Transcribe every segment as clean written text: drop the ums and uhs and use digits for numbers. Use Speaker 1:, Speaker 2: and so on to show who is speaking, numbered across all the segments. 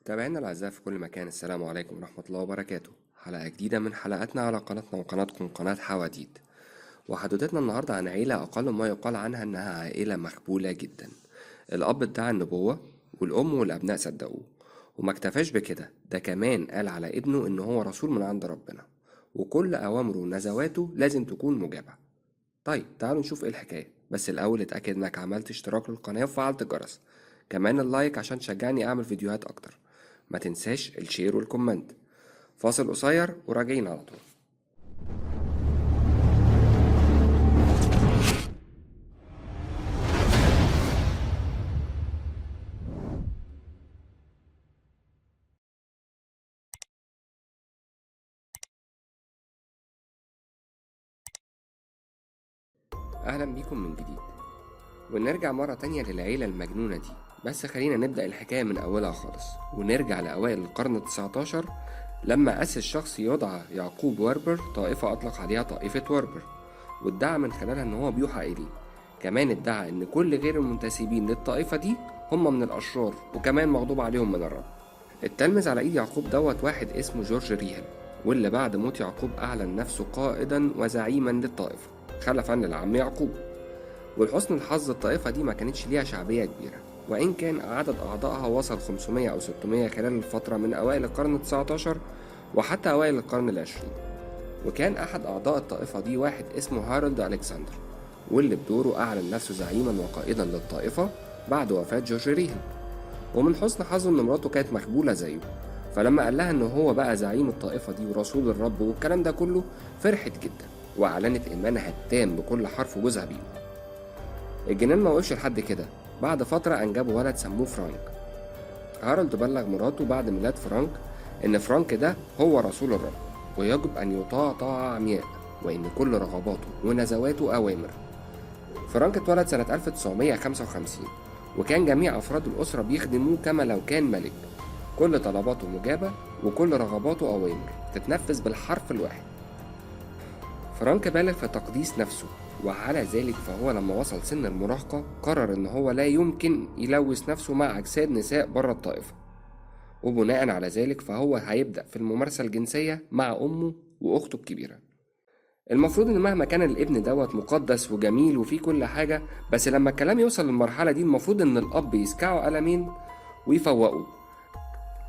Speaker 1: متابعينا الأعزاء في كل مكان، السلام عليكم ورحمة الله وبركاته. حلقة جديدة من حلقاتنا على قناتنا وقناتكم قناة حواديت. وحدوتتنا النهاردة عن عيلة أقل ما يقال عنها إنها عائلة مخبولة جدا. الأب ادعى النبوة والأم والأبناء صدقوه، وما اكتفاش بكده، ده كمان قال على ابنه إن هو رسول من عند ربنا وكل أوامره ونزواته لازم تكون مجابة. طيب تعالوا نشوف إيه الحكاية، بس الأول اتأكد إنك عملت اشتراك للقناة وفعلت الجرس، كمان ال like عشان تشجعني أعمل فيديوهات أكتر. ما تنساش ال share وال comment. فاصل قصير وراجعين على طول. أهلا بيكم من جديد، ونرجع مرة تانية للعيلة المجنونة دي. بس خلينا نبدأ الحكاية من أولها خالص، ونرجع لأوائل القرن 19 لما أسس شخص يدعى يعقوب واربر طائفة أطلق عليها طائفة واربر، وادعى من خلالها إن هو بيوحى إليه. كمان ادعى إن كل غير المنتسبين للطائفة دي هم من الأشرار وكمان مغضوب عليهم من الرب. التلمذ على إيد يعقوب دوت واحد اسمه جورج ريهل، واللي بعد موت يعقوب أعلن نفسه قائدا وزعيما للطائفة خلفا للعم يعقوب. ولحسن الحظ الطائفة دي ما كانتش ليها شعبية كبيرة، وإن كان عدد أعضائها وصل 500 أو 600 خلال الفترة من أوائل القرن 19 وحتى أوائل القرن 20. وكان أحد أعضاء الطائفة دي واحد اسمه هارولد ألكسندر، واللي بدوره أعلن نفسه زعيما وقائدا للطائفة بعد وفاة جورج ريهل. ومن حسن حظه إن مراته كانت مخبولة زيه، فلما قال لها إن هو بقى زعيم الطائفة دي ورسول الرب والكلام ده كله فرحت جدا وأعلنت إيمانها التام بكل حرف جوزها بيقوله. الجنان ما وقفش لحد كده، بعد فترة أنجبوا ولد سموه فرانك. هارولد بلغ مراته بعد ميلاد فرانك إن فرانك ده هو رسول الرب ويجب أن يطاع طاعة عمياء، وإن كل رغباته ونزواته أوامر. فرانك اتولد سنة 1955، وكان جميع أفراد الأسرة بيخدموه كما لو كان ملك، كل طلباته مجابة وكل رغباته أوامر تتنفذ بالحرف الواحد. فرانك بالغ في تقديس نفسه، وعلى ذلك فهو لما وصل سن المراهقة قرر إن هو لا يمكن يلوث نفسه مع أجساد نساء بره الطائفة، وبناء على ذلك فهو هيبدأ في الممارسة الجنسية مع أمه وأخته الكبيرة. المفروض إن مهما كان الابن دوت مقدس وجميل وفيه كل حاجة، بس لما الكلام يوصل للمرحلة دي المفروض إن الأب يسكعه قلمين ويفوقه.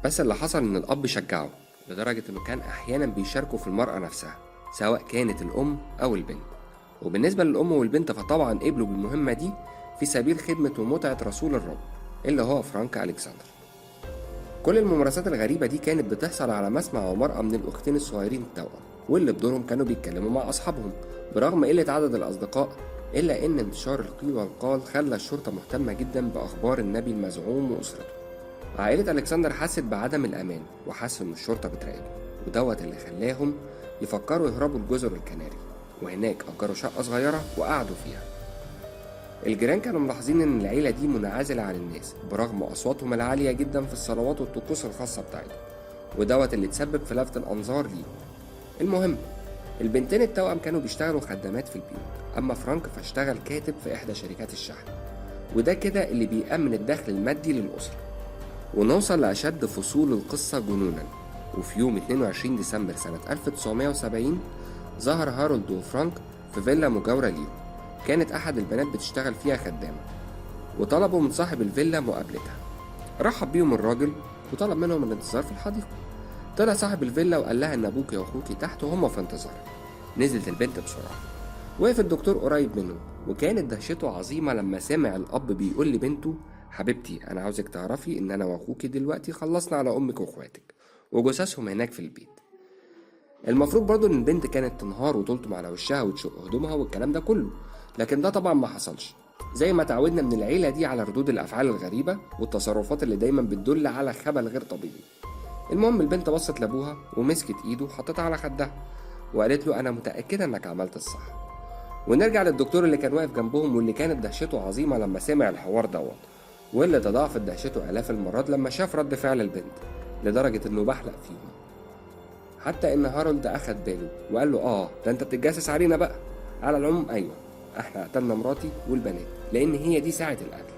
Speaker 1: بس اللي حصل إن الأب شجعه لدرجة إنه كان أحيانا بيشاركه في المرأة نفسها سواء كانت الأم أو البنت. وبالنسبة للأم والبنت فطبعا قبلوا بالمهمة دي في سبيل خدمة ومتعة رسول الرب اللي هو فرانك ألكسندر. كل الممارسات الغريبة دي كانت بتحصل على مسمع ومرأة من الأختين الصغيرين التوأم، واللي بدورهم كانوا بيتكلموا مع أصحابهم برغم قلة عدد الأصدقاء، إلا إن انتشار القيل والقال خلى الشرطة مهتمة جدا بأخبار النبي المزعوم وأسرته. عائلة ألكسندر حست بعدم الأمان وحسوا إن الشرطة بتراقبهم، ودوت اللي خلاهم يفكروا يهربوا لجزر الكناري، وهناك أجروا شقة صغيرة وقعدوا فيها. الجيران كانوا ملاحظين إن العيلة دي منعزلة عن الناس برغم أصواتهم العالية جدا في الصلوات والطقوس الخاصة بتاعتهم، ودوت اللي تسبب في لفت الأنظار ليهم. المهم البنتين التوأم كانوا بيشتغلوا خدامات في البيوت، أما فرانك فاشتغل كاتب في إحدى شركات الشحن، وده كده اللي بيأمن الدخل المادي للأسرة. ونوصل لأشد فصول القصة جنونا، وفي يوم 22 ديسمبر سنة 1970 ظهر هارولد وفرانك في فيلا مجاورة ليهم كانت أحد البنات بتشتغل فيها خدامة، وطلبوا من صاحب الفيلا مقابلتها. رحب بيهم الراجل وطلب منهم الانتظار في الحديقة. طلع صاحب الفيلا وقال لها إن أبوكي وأخوكي تحت وهم في انتظارك. نزلت البنت بسرعة، وقف الدكتور قريب منه، وكانت دهشته عظيمة لما سمع الأب بيقول لبنته: حبيبتي أنا عاوزك تعرفي إن أنا وأخوكي دلوقتي خلصنا على أمك وأخواتك وجثثهم هناك في البيت. المفروض برضو إن البنت كانت تنهار وتلطم على وشها وتشق هدومها والكلام ده كله، لكن ده طبعا ما حصلش، زي ما تعودنا من العيلة دي على ردود الأفعال الغريبة والتصرفات اللي دايما بتدل على خبل غير طبيعي. المهم البنت بصت لأبوها ومسكت إيده وحطتها على خدها وقالت له: أنا متأكدة إنك عملت الصح. ونرجع للدكتور اللي كان واقف جنبهم واللي كانت دهشته عظيمة لما سمع الحوار دوت، واللي تضاعفت دهشته آلاف المرات لما شاف رد فعل البنت لدرجة إنه بحلق فيهم. حتى إن هارولد أخد باله وقال له: ده أنت بتتجسس علينا بقى. على العموم أيوة، إحنا قتلنا مراتي والبنات لأن هي دي ساعة القتل.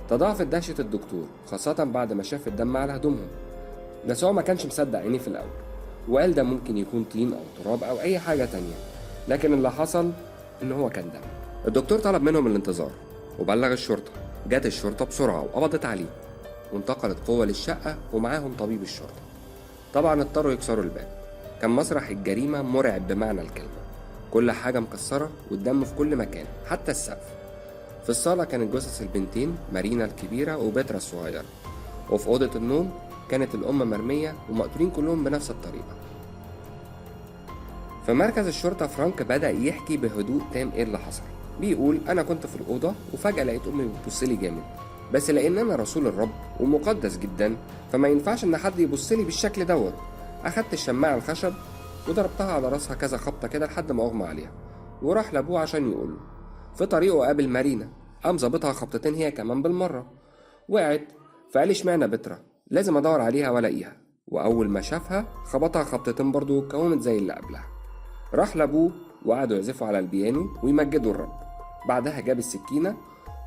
Speaker 1: تضاعفت دهشة الدكتور، خاصة بعد ما شاف الدم على هدومهم. بس هو ما كانش مصدق عينيه في الأول، وقال ده ممكن يكون طين أو تراب أو أي حاجة تانية، لكن اللي حصل إن هو كان دم. الدكتور طلب منهم الانتظار وبلغ الشرطة. جت الشرطة بسرعة وقبضت عليه، وانتقلت قوة للشقة ومعاهم طبيب الشرطة. طبعا اضطروا يكسروا الباب. كان مسرح الجريمة مرعب بمعنى الكلمة، كل حاجة مكسرة والدم في كل مكان حتى السقف. في الصالة كانت جثث البنتين مارينا الكبيرة وبترا الصغيرة، وفي أوضة النوم كانت الأم مرمية ومقتولين كلهم بنفس الطريقة. في مركز الشرطة فرانك بدأ يحكي بهدوء تام إيه اللي حصل. بيقول أنا كنت في الأوضة وفجأة لقيت أمي بتبصلي جامد، بس لأن أنا رسول الرب ومقدس جدا فما ينفعش إن حد يبصلي بالشكل دوت. أخدت الشماعة الخشب وضربتها على راسها كذا خبطة كده لحد ما أغمى عليها، وراح لأبوه عشان يقوله. في طريقه قابل مارينا، قام ظابطها خبطتين هي كمان بالمرة، وقعت. فقال اشمعنى بترا، لازم أدور عليها وألاقيها. وأول ما شافها خبطها خبطتين برضه واتكومت زي اللي قبلها. راح لأبوه وقعدوا يعزفوا على البيانو ويمجدوا الرب. بعدها جاب السكينة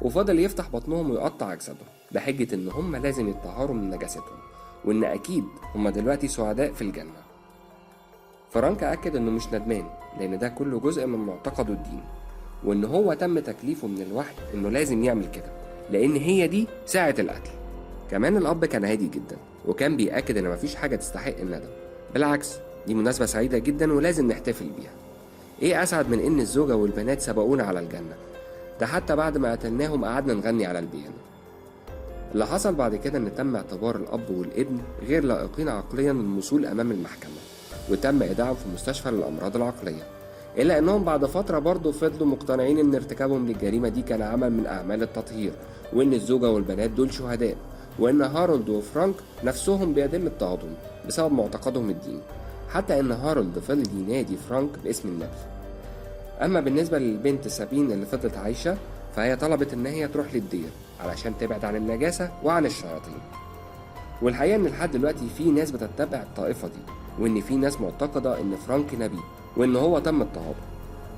Speaker 1: وفضل يفتح بطنهم ويقطع أجسادهم بحجة إن هم لازم يتطهروا من نجاستهم، وإن أكيد هم دلوقتي سعداء في الجنة. فرانك أكد إنه مش ندمان، لأن ده كله جزء من معتقده الديني، وإن هو تم تكليفه من الوحي إنه لازم يعمل كده، لأن هي دي ساعة القتل. كمان الأب كان هادي جدا، وكان بيأكد إن مفيش حاجة تستحق الندم، بالعكس دي مناسبة سعيدة جدا ولازم نحتفل بيها. إيه أسعد من إن الزوجة والبنات سبقونا على الجنة؟ ده حتى بعد ما قتلناهم قعدنا نغني على البيانو. اللي حصل بعد كده إن تم اعتبار الأب والابن غير لائقين عقليا للمثول أمام المحكمة، وتم إيداعهم في مستشفى للأمراض العقلية. إلا إنهم بعد فترة برضه فضلوا مقتنعين إن ارتكابهم للجريمة دي كان عمل من أعمال التطهير، وإن الزوجة والبنات دول شهداء، وإن هارولد وفرانك نفسهم بيتم اضطهادهم بسبب معتقدهم الديني، حتى إن هارولد فضل ينادي فرانك باسم النبي. أما بالنسبة للبنت سابين اللي فضلت عايشة، فهي طلبت إن هي تروح للدير علشان تبعد عن النجاسة وعن الشياطين. والحقيقة إن لحد دلوقتي في ناس بتتبع الطائفة دي، وإن في ناس معتقدة إن فرانك نبي وإن هو تم اضطهاده،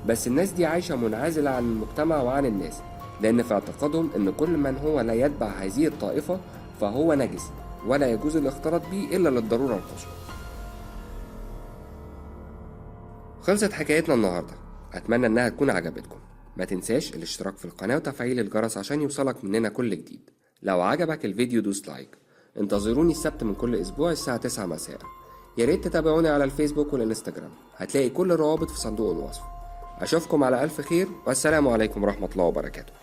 Speaker 1: بس الناس دي عايشة منعزلة عن المجتمع وعن الناس، لأن في اعتقادهم إن كل من هو لا يتبع هذه الطائفة فهو نجس ولا يجوز الاختلاط به إلا للضرورة القصوى. خلصت حكايتنا النهاردة، أتمنى إنها تكون عجبتكم. ما تنساش الاشتراك في القناة وتفعيل الجرس عشان يوصلك مننا كل جديد. لو عجبك الفيديو دوس like. انتظروني السبت من كل أسبوع الساعة 9 مساء. يا ريت تتابعوني على الفيسبوك والإنستجرام، هتلاقي كل الروابط في صندوق الوصف. أشوفكم على ألف خير، والسلام عليكم ورحمة الله وبركاته.